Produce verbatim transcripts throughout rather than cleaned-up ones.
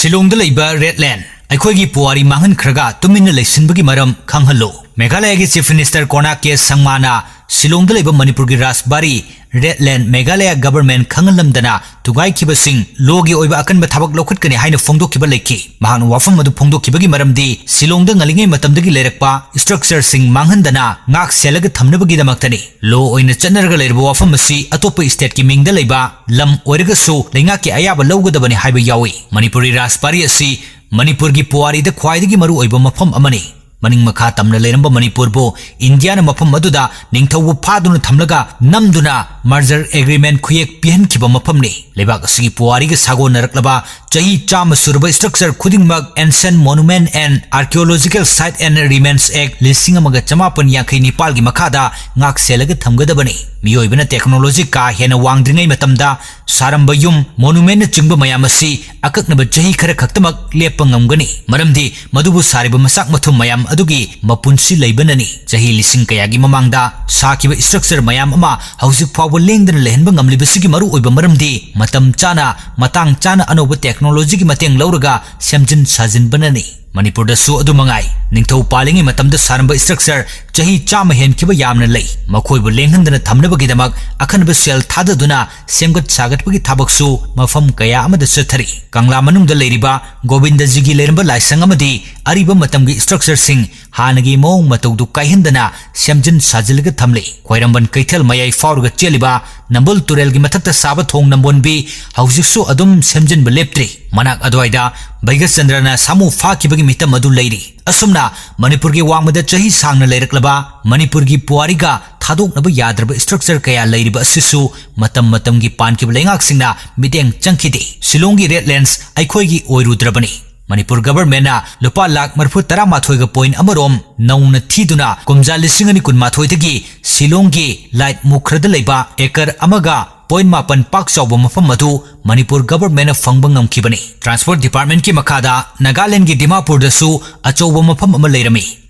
ꯁꯤꯂꯣꯡꯗ ꯂꯩꯕ ꯔꯦꯗ ꯂꯦꯟ ꯑꯩꯈꯣꯏꯒꯤ ꯄꯨꯋꯥꯔꯤ ꯃꯥꯡꯍꯟꯈ꯭ꯔꯒ ꯇꯨꯃꯤꯟꯅ ꯂꯩꯁꯤꯟꯕꯒꯤ ꯃꯔꯝ ꯈꯪꯍꯜꯂꯨ꯫ ꯃꯦꯘꯥꯂꯌꯒꯤ Chief Minister ꯀꯣꯅꯥꯔꯛ ꯀꯦ ꯁꯪꯃꯥꯅ ꯁꯤꯂꯣꯡꯗ ꯂꯩꯕ ꯃꯅꯤꯄꯨꯔꯒꯤ ꯔꯥꯖꯕꯥꯔꯤ ꯔꯦꯗ ꯂꯦꯟ ꯃꯦꯘꯥꯂꯌ government ꯈꯪꯍꯜꯂꯝꯗꯅ ꯊꯨꯒꯥꯏꯈꯤꯕꯁꯤꯡ ꯂꯣꯒꯤ ꯑꯣꯏꯕ ꯑꯀꯟꯕ ꯊꯕꯛ ꯂꯧꯈꯠꯀꯅꯤ ꯍꯥꯏꯅ ꯐꯣꯡꯗꯣꯛꯈꯤꯕ ꯂꯩꯈꯤ꯫ ꯃꯍꯥꯛꯅ ꯋꯥꯐꯝ ꯑꯗꯨ ꯐꯣꯡꯗꯣꯛꯈꯤꯕꯒꯤ ꯃꯔꯝꯗꯤ ꯁꯤꯂꯣꯡꯗ ꯉꯜꯂꯤꯉꯩ ꯃꯇꯝꯗꯒꯤ ꯂꯩꯔꯛꯄ structureꯁꯤꯡ ꯃꯥꯡꯍꯟꯗꯅ ꯉꯥꯛ ꯁꯦꯜꯂꯒ ꯊꯝꯅꯕꯒꯤꯗꯃꯛꯇꯅꯤ꯫ Law ꯑꯣꯏꯅ ꯆꯠꯅꯔꯒ ꯂꯩꯔꯕ ꯋꯥꯐꯝ ꯑꯁꯤ ꯑꯇꯣꯞꯄ stateꯀꯤ ꯃꯤꯡꯗ ꯂꯩꯕ ꯂꯝ ꯑꯣꯏꯔꯒꯁꯨ ꯂꯩꯉꯥꯛꯀꯤ ꯑꯌꯥꯕ ꯂꯧꯒꯗꯕꯅꯤ ꯍꯥꯏꯕ ꯌꯥꯎꯏ꯫ ꯃꯅꯤꯄꯨꯔꯤ ꯔꯥꯖꯕꯥꯔꯤ ꯑꯁꯤ ꯃꯅꯤꯄꯨꯔꯒꯤ ꯄꯨꯋꯥꯔꯤꯗ ꯈ꯭ꯋꯥꯏꯗꯒꯤ ꯃꯔꯨꯑꯣꯏꯕ ꯃꯐꯝ ꯑꯃꯅꯤ꯫ ꯃꯅꯤꯡ ꯃꯈꯥ ꯇꯝꯅ ꯂꯩꯔꯝꯕ ꯃꯅꯤꯄꯨꯔꯕꯨ ꯏꯟꯗꯤꯌꯥꯅ ꯃꯐꯝ ꯑꯗꯨꯗ ꯅꯤꯡꯊꯧꯕꯨ ꯐꯥꯗꯨꯅ ꯊꯝꯂꯒ ꯅꯝꯗꯨꯅ merger agreement ꯈꯨꯌꯦꯛ ꯄꯤꯍꯟꯈꯤꯕ ꯃꯐꯝꯅꯤ꯫ ꯂꯩꯕꯥꯛ ꯑꯁꯤꯒꯤ ꯄꯨꯋꯥꯔꯤꯒ ꯁꯥꯒꯣꯟꯅꯔꯛꯂꯕ ꯆꯍꯤ ꯆꯥꯝꯃ ꯁꯨꯔꯕ structure ꯈꯨꯗꯤꯡꯃꯛ Ancient Monument and Archaeological Site and Remains Act ꯂꯤꯁꯤꯡ ꯑꯃꯒ ꯆꯃꯥꯄꯟ ꯌꯥꯡꯈꯩ ꯅꯤꯄꯥꯜꯒꯤ ꯃꯈꯥꯗ ꯉꯥꯛ ꯁꯦꯜꯂꯒ ꯊꯝꯒꯗꯕꯅꯤ꯫ ꯃꯤꯑꯣꯏꯕꯅ technology ꯀꯥ ꯍꯦꯟꯅ ꯋꯥꯡꯗ꯭ꯔꯤꯉꯩ ꯃꯇꯝꯗ ꯁꯥꯔꯝꯕ ꯌꯨꯝ, monumentꯅꯆꯤꯡꯕ ꯃꯌꯥꯝ ꯑꯁꯤ ꯑꯀꯛꯅꯕ ꯆꯍꯤ ꯈꯔ ꯈꯛꯇꯃꯛ ꯂꯦꯞꯄ ꯉꯝꯒꯅꯤ, ꯃꯔꯝꯗꯤ ꯃꯗꯨꯕꯨ ꯁꯥꯔꯤꯕ ꯃꯆꯥꯛ ꯃꯊꯨꯝ ꯃꯌꯥꯝ ꯑꯗꯨꯒꯤ ꯃꯄꯨꯟꯁꯤ ꯂꯩꯕꯅꯅꯤ꯫ ꯆꯍꯤ ꯂꯤꯁꯤꯡ ꯀꯌꯥꯒꯤ ꯃꯃꯥꯡꯗ ꯁꯥꯈꯤꯕ structure ꯃꯌꯥꯝ ꯑꯃ ꯍꯧꯖꯤꯛ ꯐꯥꯎꯕ ꯂꯦꯡꯗꯅ ꯂꯩꯍꯟꯕ ꯉꯝꯂꯤꯕꯁꯤꯒꯤ ꯃꯔꯨꯑꯣꯏꯕ ꯃꯔꯝꯗꯤ ꯃꯇꯝ ꯆꯥꯅ, ꯃꯇꯥꯡ ꯆꯥꯅ ꯑꯅꯧꯕ technologyꯒꯤ ꯃꯇꯦꯡ ꯂꯧꯔꯒ ꯁꯦꯝꯖꯤꯟ ꯁꯥꯖꯤꯟꯕꯅꯅꯤ꯫ ꯃꯅꯤꯄꯨꯔꯗꯁꯨ ꯑꯗꯨ ꯃꯉꯥꯏ꯫ ꯅꯤꯡꯊꯧ ꯄꯥꯜꯂꯤꯉꯩ ꯃꯇꯝꯗ ꯁꯥꯔꯝꯕ structure ꯆꯍꯤ ꯆꯥꯝꯃ ꯍꯦꯟꯈꯤꯕ ꯌꯥꯝꯅ ꯂꯩ꯫ ꯃꯈꯣꯏꯕꯨ ꯂꯦꯡꯍꯟꯗꯅ ꯊꯝꯅꯕꯒꯤꯗꯃꯛ ꯑꯈꯟꯅꯕ ꯁꯦꯜ ꯊꯥꯗꯗꯨꯅ ꯁꯦꯝꯒꯠ ꯁꯥꯒꯠꯄꯒꯤ ꯊꯕꯛꯁꯨ ꯃꯐꯝ ꯀꯌꯥ ꯑꯃꯗ ꯆꯠꯊꯔꯤ꯫ ꯀꯪꯂꯥ ꯃꯅꯨꯡꯗ ꯂꯩꯔꯤꯕ ꯒꯣꯕꯤꯟꯗꯖꯤꯒꯤ ꯂꯩꯔꯝꯕ ꯂꯥꯏꯁꯪ ꯑꯃꯗꯤ ꯑꯔꯤꯕ ꯃꯇꯝꯒꯤ structureꯁꯤꯡ ꯍꯥꯟꯅꯒꯤ ꯃꯑꯣꯡ ꯃꯇꯧꯗꯨ ꯀꯥꯏꯍꯟꯗꯅ ꯁꯦꯝꯖꯤꯟ ꯁꯥꯖꯤꯜꯂꯒ ꯊꯝꯂꯤ꯫ ꯈ꯭ꯋꯥꯏꯔꯝꯕꯟ ꯀꯩꯊꯦꯜ ꯃꯌꯥꯏ ꯐꯥꯎꯔꯒ ꯆꯦꯜꯂꯤꯕ ꯅꯝꯕꯨꯜ ꯇꯨꯔꯦꯜꯒꯤ ꯃꯊꯛꯇ ꯁꯥꯕ ꯊꯣꯡ ꯅꯝꯕꯣꯟꯕꯤ ꯍꯧꯖꯤꯛꯁꯨ ꯑꯗꯨꯝ ꯁꯦꯝꯖꯤꯟꯕ ꯂꯦꯞꯇ꯭ꯔꯤ꯫ ꯃꯅꯥꯛ ꯑꯗꯨꯋꯥꯏꯗ ꯕꯩꯒꯆꯟꯗ꯭ꯔꯅ ꯁꯥꯃꯨ ꯐꯥꯈꯤꯕꯒꯤ ꯃꯤꯇꯝ ꯑꯗꯨ ꯂꯩꯔꯤ꯫ ꯑꯁꯨꯝꯅ ꯃꯅꯤꯄꯨꯔꯒꯤ ꯋꯥꯡꯃꯗ ꯆꯍꯤ ꯁꯥꯡꯅ ꯂꯩꯔꯛꯂꯕ ꯃꯅꯤꯄꯨꯔꯒꯤ ꯄꯨꯋꯥꯔꯤꯒ ꯊꯥꯗꯣꯛꯅꯕ ꯌꯥꯗ꯭ꯔꯕ structure ꯀꯌꯥ ꯂꯩꯔꯤꯕ ꯑꯁꯤꯁꯨ ꯃꯇꯝ ꯃꯇꯝꯒꯤ ꯄꯥꯟꯈꯤꯕ ꯂꯩꯉꯥꯛꯁꯤꯡꯅ ꯃꯤꯠꯌꯦꯡ ꯆꯪꯈꯤꯗꯦ꯫ ꯁꯤꯂꯣꯡꯒꯤ ꯔꯦꯗ ꯂꯦꯟꯁ ꯑꯩꯈꯣꯏꯒꯤ ꯑꯣꯏꯔꯨꯗ꯭ꯔꯕꯅꯤ꯫ ꯃꯅꯤꯄꯨꯔ governmentꯅ ꯂꯨꯄꯥ ꯂꯥꯈ ꯃꯔꯤꯐꯨ ꯇꯔꯥ ꯃꯥꯊꯣꯏꯒ point ꯑꯃꯔꯣꯝ ꯅꯧꯅ ꯊꯤꯗꯨꯅ ꯀꯨꯝꯖꯥ ꯂꯤꯁꯤꯡ ꯑꯅꯤ ꯀꯨꯟꯃꯥꯊꯣꯏꯗꯒꯤ ꯁꯤꯂꯣꯡꯒꯤ ꯂꯥꯏꯠꯃꯨꯈ꯭ꯔꯗ ꯂꯩꯕ acre ꯑꯃꯒ point ꯃꯥꯄꯟ ꯄꯥꯛ ꯆꯥꯎꯕ ꯃꯐꯝ ꯑꯗꯨ ꯃꯅꯤꯄꯨꯔ governmentꯅ ꯐꯪꯕ ꯉꯝꯈꯤꯕꯅꯤ꯫ Transport departmentꯀꯤ ꯃꯈꯥꯗ ꯅꯥꯒꯥꯂꯦꯟꯗꯒꯤ ꯗꯤꯃꯥꯄꯨꯔꯗꯁꯨ ꯑꯆꯧꯕ ꯃꯐꯝ ꯑꯃ ꯂꯩꯔꯝꯃꯤ꯫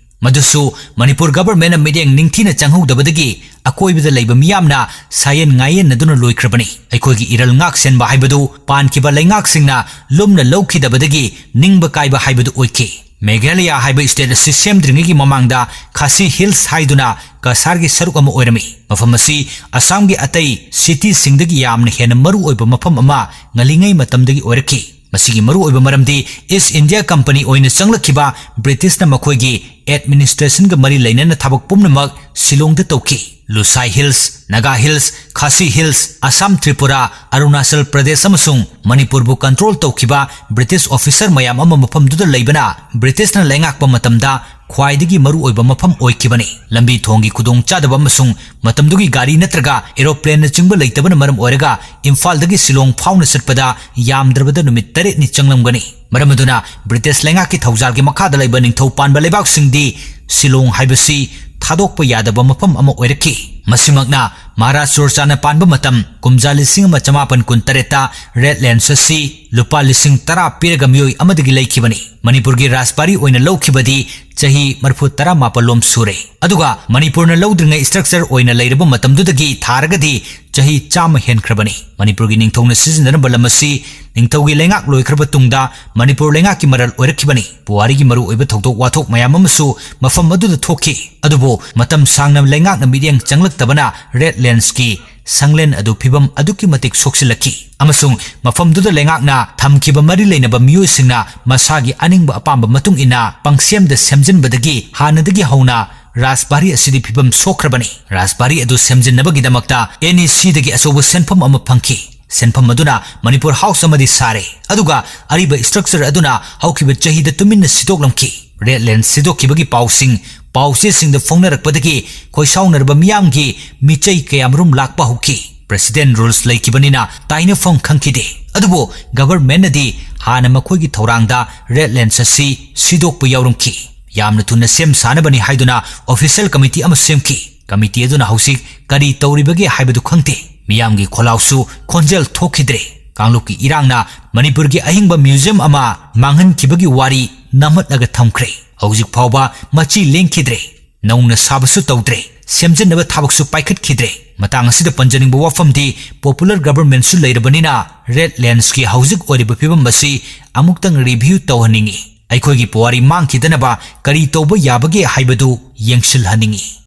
ꯃꯗꯨꯁꯨ ꯃꯅꯤꯄꯨꯔ ꯒꯚꯔꯟꯃꯦꯟꯠꯅ ꯃꯤꯠꯌꯦꯡ ꯅꯤꯡꯊꯤꯅ ꯆꯪꯍꯧꯗꯕꯗꯒꯤ ꯑꯀꯣꯏꯕꯗ ꯂꯩꯕ ꯃꯤꯌꯥꯝꯅ ꯁꯥꯌꯦꯟ ꯉꯥꯌꯦꯟꯅꯗꯨꯅ ꯂꯣꯏꯈ꯭ꯔꯕꯅꯤ꯫ ꯑꯩꯈꯣꯏꯒꯤ ꯏꯔꯜ ꯉꯥꯛ ꯁꯦꯟꯕ ꯍꯥꯏꯕꯗꯨ ꯄꯥꯟꯈꯤꯕ ꯂꯩꯉꯥꯛꯁꯤꯡꯅ ꯂꯨꯝꯅ ꯂꯧꯈꯤꯗꯕꯗꯒꯤ ꯅꯤꯡꯕ ꯀꯥꯏꯕ ꯍꯥꯏꯕꯗꯨ ꯑꯣꯏꯈꯤ꯫ ꯃꯦꯘꯥꯂꯌꯥ ꯍꯥꯏꯕ ꯁ꯭ꯇꯦꯠ ꯑꯁꯤ ꯁꯦꯝꯗ꯭ꯔꯤꯉꯩꯒꯤ ꯃꯃꯥꯡꯗ ꯈꯥꯁꯤ ꯍꯤꯜꯁ ꯍꯥꯏꯗꯨꯅ ꯀꯁꯥꯔꯒꯤ ꯁꯔꯨꯛ ꯑꯃ ꯑꯣꯏꯔꯝꯃꯤ꯫ ꯃꯐꯝ ꯑꯁꯤ ꯑꯁꯥꯝꯒꯤ ꯑꯇꯩ ꯁꯤꯇꯤꯁꯤꯡꯗꯒꯤ ꯌꯥꯝꯅ ꯍꯦꯟꯅ ꯃꯔꯨ ꯑꯣꯏꯕ ꯃꯐꯝ ꯑꯃ ꯉꯜꯂꯤꯉꯩ ꯃꯇꯝꯗꯒꯤ ꯑꯣꯏꯔꯛꯈꯤ꯫ ꯃꯁꯤꯒꯤ ꯃꯔꯨꯑꯣꯏꯕ ꯃꯔꯝꯗꯤ ꯏꯁ ꯏꯟꯗꯤꯌꯥ ꯀꯝꯄꯅꯤ ꯑꯣꯏꯅ ꯆꯪꯂꯛꯈꯤꯕ ꯕ꯭ꯔꯤꯇꯤꯁꯅ ꯃꯈꯣꯏꯒꯤ ꯑꯦꯗꯃꯤꯅꯤꯁꯇ꯭ꯔꯦꯁꯟꯒ ꯃꯔꯤ ꯂꯩꯅꯅ ꯊꯕꯛ ꯄꯨꯝꯅꯃꯛ ꯁꯤꯂꯣꯡꯗ ꯇꯧꯈꯤ꯫ ꯂꯨꯁꯥꯏ ꯍꯤꯜꯁ, ꯅꯥꯒꯥ ꯍꯤꯜꯁ, ꯈꯥꯁꯤ ꯍꯤꯜꯁ, ꯑꯁꯥꯝ, ꯇ꯭ꯔꯤꯄꯨꯔꯥ, ꯑꯔꯨꯅꯥꯆꯜ ꯄ꯭ꯔꯗꯦꯁ ꯑꯃꯁꯨꯡ ꯃꯅꯤꯄꯨꯔꯕꯨ ꯀꯟꯇ꯭ꯔꯣꯜ ꯇꯧꯈꯤꯕ ꯕ꯭ꯔꯤꯇꯤꯁ ꯑꯣꯐꯤꯁꯔ ꯃꯌꯥꯝ ꯑꯃ ꯃꯐꯝꯗꯨꯗ ꯂꯩꯕꯅ ꯕ꯭ꯔꯤꯇꯤꯁꯅ ꯂꯩꯉꯥꯛꯄ ꯃꯇꯝꯗ ꯈ꯭ꯋꯥꯏꯗꯒꯤ ꯃꯔꯨꯑꯣꯏꯕ ꯃꯐꯝ ꯑꯣꯏꯈꯤꯕꯅꯤ꯫ ꯂꯝꯕꯤ ꯊꯣꯡꯒꯤ ꯈꯨꯗꯣꯡꯆꯥꯗꯕ ꯑꯃꯁꯨꯡ ꯃꯇꯝꯗꯨꯒꯤ ꯒꯥꯔꯤ ꯅꯠꯇ꯭ꯔꯒ ꯑꯦꯔꯣꯄ꯭ꯂꯦꯟꯅꯆꯤꯡꯕ ꯂꯩꯇꯕꯅ ꯃꯔꯝ ꯑꯣꯏꯔꯒ ꯏꯝꯐꯥꯜꯗꯒꯤ ꯁꯤꯂꯣꯡ ꯐꯥꯎꯅ ꯆꯠꯄꯗ ꯌꯥꯝꯗ꯭ꯔꯕꯗ ꯅꯨꯃꯤꯠ ꯇꯔꯦꯠꯅꯤ ꯆꯪꯂꯝꯒꯅꯤ꯫ ꯃꯔꯝ ꯑꯗꯨꯅ ꯕ꯭ꯔꯤꯇꯤꯁ ꯂꯩꯉꯥꯛꯀꯤ ꯊꯧꯖꯥꯜꯒꯤ ꯃꯈꯥꯗ ꯂꯩꯕ ꯅꯤꯡꯊꯧ ꯄꯥꯟꯕ ꯂꯩꯕꯥꯛꯁꯤꯡꯗꯤ ꯁꯤꯂꯣꯡ ꯍꯥꯏꯕꯁꯤ ꯊꯥꯗꯣꯛꯄ ꯌꯥꯗꯕ ꯃꯐꯝ ꯑꯃ ꯑꯣꯏꯔꯛꯈꯤ꯫ ꯃꯁꯤꯃꯛꯅ ꯃꯍꯥꯔꯥꯖ ꯁꯨꯔꯆꯥꯟꯗ ꯄꯥꯟꯕ ꯃꯇꯝ ꯀꯨꯝꯖꯥ ꯂꯤꯁꯤꯡ ꯑꯃ ꯆꯃꯥꯄꯟ ꯀꯨꯟ ꯇꯔꯦꯠꯇ ꯔꯦꯗ ꯂꯦꯟꯁ ꯑꯁꯤ ꯂꯨꯄꯥ ꯂꯤꯁꯤꯡ ꯇꯔꯥ ꯄꯤꯔꯒ ꯃꯤꯑꯣꯏ ꯑꯃꯗꯒꯤ ꯂꯩꯈꯤꯕꯅꯤ꯫ ꯃꯅꯤꯄꯨꯔꯒꯤ ꯔꯥꯖꯕꯥꯔꯤ ꯑꯣꯏꯅ ꯂꯧꯈꯤꯕꯗꯤ ꯆꯍꯤ ꯃꯔꯤꯐꯨ ꯇꯔꯥ ꯃꯥꯄꯜꯂꯣꯝ ꯁꯨꯔꯦ꯫ ꯑꯗꯨꯒ ꯃꯅꯤꯄꯨꯔꯅ ꯂꯧꯗ꯭ꯔꯤꯉꯩ ꯁ꯭ꯇ꯭ꯔꯛꯆꯔ ꯑꯣꯏꯅ ꯂꯩꯔꯕ ꯃꯇꯝꯗꯨꯗꯒꯤ ꯊꯥꯔꯒꯗꯤ ꯆꯍꯤ ꯆꯥꯝꯃ ꯍꯦꯟꯈ꯭ꯔꯕꯅꯤ꯫ ꯃꯅꯤꯄꯨꯔꯒꯤ ꯅꯤꯡꯊꯧꯅ ꯁꯤꯖꯤꯟꯅꯔꯝꯕ ꯂꯝ ꯑꯁꯤ ꯅꯤꯡꯊꯧꯒꯤ ꯂꯩꯉꯥꯛ ꯂꯣꯏꯈ꯭ꯔꯕ ꯇꯨꯡꯗ ꯃꯅꯤꯄꯨꯔ ꯂꯩꯉꯥꯛꯀꯤ ꯃꯔꯜ ꯑꯣꯏꯔꯛꯈꯤꯕꯅꯤ꯫ ꯄꯨꯋꯥꯔꯤꯒꯤ ꯃꯔꯨꯑꯣꯏꯕ ꯊꯧꯗꯣꯛ ꯋꯥꯊꯣꯛ ꯃꯌꯥꯝ ꯑꯃꯁꯨ ꯃꯐꯝ ꯑꯗꯨꯗ ꯊꯣꯛꯈꯤ꯫ ꯑꯗꯨꯕꯨ ꯃꯇꯝ ꯁꯥꯡꯅ ꯂꯩꯉꯥꯛꯅ ꯃꯤꯠꯌꯦꯡ ꯆꯪꯂꯛꯇꯕꯅ ꯔꯦꯗ ꯂꯦꯟꯁꯀꯤ ꯁꯪꯂꯦꯟ ꯑꯗꯨ ꯐꯤꯕꯝ ꯑꯗꯨꯛꯀꯤ ꯃꯇꯤꯛ ꯁꯣꯛꯆꯤꯜꯂꯛꯈꯤ ꯑꯃꯁꯨꯡ ꯃꯐꯝꯗꯨꯗ ꯂꯩꯉꯥꯛꯅ ꯊꯝꯈꯤꯕ ꯃꯔꯤ ꯂꯩꯅꯕ ꯃꯤꯑꯣꯏꯁꯤꯡꯅ ꯃꯁꯥꯒꯤ ꯑꯅꯤꯡꯕ ꯑꯄꯥꯝꯕ ꯃꯇꯨꯡ ꯏꯟꯅ ꯄꯪꯁꯦꯝꯗ ꯁꯦꯝꯖꯤꯟꯕꯗꯒꯤ ꯍꯥꯟꯅꯗꯒꯤ ꯍꯧꯅ ꯔꯥꯖꯕꯥꯔꯤ ꯑꯁꯤꯗꯤ ꯐꯤꯕꯝ ꯁꯣꯛꯈ꯭ꯔꯕꯅꯤ꯫ ꯔꯥꯖꯕꯥꯔꯤ ꯑꯗꯨ ꯁꯦꯝꯖꯤꯟꯅꯕꯒꯤꯗꯃꯛꯇ ꯑꯦꯟ ꯏ ꯁꯤꯗꯒꯤ ꯑꯆꯧꯕ ꯁꯦꯟꯐꯝ ꯑꯃ ꯐꯪꯈꯤ꯫ ꯁꯦꯟꯐꯝ ꯑꯗꯨꯅ ꯃꯅꯤꯄꯨꯔ ꯍꯥꯎꯁ ꯑꯃꯗꯤ ꯁꯥꯔꯦ, ꯑꯗꯨꯒ ꯑꯔꯤꯕ ꯁ꯭ꯇ꯭ꯔꯛꯆꯔ ꯑꯗꯨꯅ ꯍꯧꯈꯤꯕ ꯆꯍꯤꯗ ꯇꯨꯃꯤꯟꯅ ꯁꯤꯗꯣꯛꯂꯝꯈꯤ꯫ ꯔꯦꯗ ꯂꯦꯟꯁ ꯁꯤꯗꯣꯛꯈꯤꯕꯒꯤ ꯄꯥꯎꯁꯤꯡ ꯄꯥꯎꯆꯦꯁꯤꯡꯗ ꯐꯣꯡꯅꯔꯛꯄꯗꯒꯤ ꯈꯣꯏꯁꯥꯎꯅꯔꯕ ꯃꯤꯌꯥꯝꯒꯤ ꯃꯤꯆꯩ ꯀꯌꯥꯃꯔꯨꯝ ꯂꯥꯛꯄ ꯍꯧꯈꯤ꯫ ꯄ꯭ꯔꯦꯁꯤꯗꯦꯟꯠ ꯔꯨꯜꯁ ꯂꯩꯈꯤꯕꯅꯤꯅ ꯇꯥꯏꯅꯐꯝ ꯈꯪꯈꯤꯗꯦ꯫ ꯑꯗꯨꯕꯨ ꯒꯚꯔꯟꯃꯦꯟꯠꯅꯗꯤ ꯍꯥꯟꯅ ꯃꯈꯣꯏꯒꯤ ꯊꯧꯔꯥꯡꯗ ꯔꯦꯗ ꯂꯦꯟꯁ ꯑꯁꯤ ꯁꯤꯗꯣꯛꯄ ꯌꯥꯎꯔꯝꯈꯤ꯫ ꯌꯥꯝꯅ ꯊꯨꯅ ꯁꯦꯝ ꯁꯥꯅꯕꯅꯤ ꯍꯥꯏꯗꯨꯅ ꯑꯣꯐꯤꯁꯤꯌꯦꯜ ꯀꯃꯤꯇꯤ ꯑꯃ ꯁꯦꯝꯈꯤ꯫ ꯀꯃꯤꯇꯤ ꯑꯗꯨꯅ ꯍꯧꯖꯤꯛ ꯀꯔꯤ ꯇꯧꯔꯤꯕꯒꯦ ꯍꯥꯏꯕꯗꯨ ꯈꯪꯗꯦ꯫ ꯃꯤꯌꯥꯝꯒꯤ ꯈꯣꯜꯂꯥꯎꯁꯨ ꯈꯣꯟꯖꯦꯜ ꯊꯣꯛꯈꯤꯗ꯭ꯔꯦ꯫ ꯀꯥꯡꯂꯨꯞꯀꯤ ꯏꯔꯥꯡꯅ ꯃꯅꯤꯄꯨꯔꯒꯤ ꯑꯍꯤꯡꯕ ꯃ꯭ꯌꯨꯖꯤꯌꯝ ꯑꯃ ꯃꯥꯡꯍꯟꯈꯤꯕꯒꯤ ꯋꯥꯔꯤ ꯅꯝꯍꯠꯂꯒ ꯊꯝꯈ꯭ꯔꯦ꯫ ꯍꯧꯖꯤꯛ ꯐꯥꯎꯕ ꯃꯆꯤ ꯂꯦꯡꯈꯤꯗ꯭ꯔꯦ꯫ ꯅꯧꯅ ꯁꯥꯕꯁꯨ ꯇꯧꯗ꯭ꯔꯦ, ꯁꯦꯝꯖꯤꯟꯅꯕ ꯊꯕꯛꯁꯨ ꯄꯥꯏꯈꯠꯈꯤꯗ꯭ꯔꯦ꯫ ꯃꯇꯥꯡ ꯑꯁꯤꯗ ꯄꯟꯖꯅꯤꯡꯕ ꯋꯥꯐꯝꯗꯤ, popular governmentꯁꯨ ꯂꯩꯔꯕꯅꯤꯅ Red Lionsꯀꯤ ꯍꯧꯖꯤꯛ ꯑꯣꯏꯔꯤꯕ ꯐꯤꯕꯝ ꯑꯁꯤ ꯑꯃꯨꯛꯇꯪ review ꯇꯧꯍꯟꯅꯤꯡꯏ꯫ ꯑꯩꯈꯣꯏꯒꯤ ꯄꯨꯋꯥꯔꯤ ꯃꯥꯡꯈꯤꯗꯅꯕ ꯀꯔꯤ ꯇꯧꯕ ꯌꯥꯕꯒꯦ ꯍꯥꯏꯕꯗꯨ ꯌꯦꯡꯁꯤꯜꯍꯟꯅꯤꯡꯏ꯫